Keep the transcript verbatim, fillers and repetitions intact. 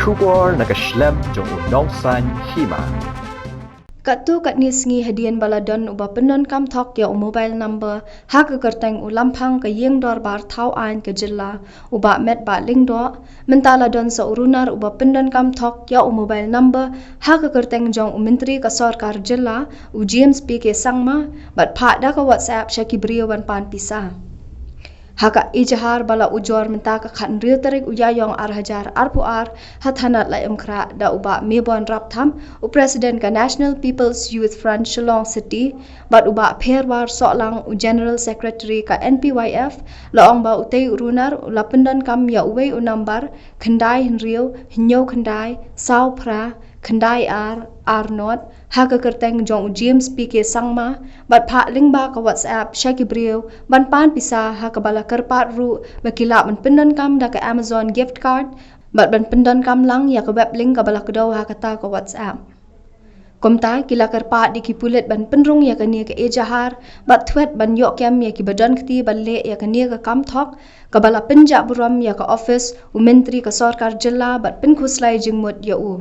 Khubor na ka shlem jong u Nongsaiñ Hima. Katto katne sngi hadien ba la don uba pyndonkam thok ïa u mobile number ha ka kyrteng u Lamphang ka Ïing Dorbar Thaw Aiñ ka Jylla, u Bah Metbah Lyngdoh, mynta la don sa u runar uba pyndonkam thok ïa u mobile number ha ka kyrteng jong u Myntri ka Sorkar Jylla, u James P K Sangma, bad phah da ka WhatsApp sha ki briew ban pan pisa. Ha ka ejahar ba la ujor mynta ka khathynriew tarik u Ïaïong ar hajar arphew ar ha thanat Laitumkhrah da u Bah Mebon Raptham, u President ka National People's Youth Front Shillong City, bad u Bah Pherwar Sohlang, u General Secretary ka N P Y F, la ong ba utei u runar u la pyndonkam ïa uwei u nambar khyndai hynriew hynñiew khyndai saw phra khyndai ar ar nod ha ka kyrteng jong u James P K Sangma, bad phah lyngba ka WhatsApp sha ki briew ban pan pisa, ha kaba la kyrpad ruh ba ki lah ban pyndonkam da ka Amazon gift card bad ban pyndonkam lang ïa ka web link kaba la kdew ha kata ka WhatsApp. Kumta ki la kyrpad ïa ki pulit ban pynrung ïa kane ka ejahar bad thwet ban ïoh kem ïa kiba don kti ban leh ïa kane ka kam thok kaba la pynjah burom ïa ka ophis u Myntri ka Sorkar Jylla bad pynkhuslai jingmut ïa u.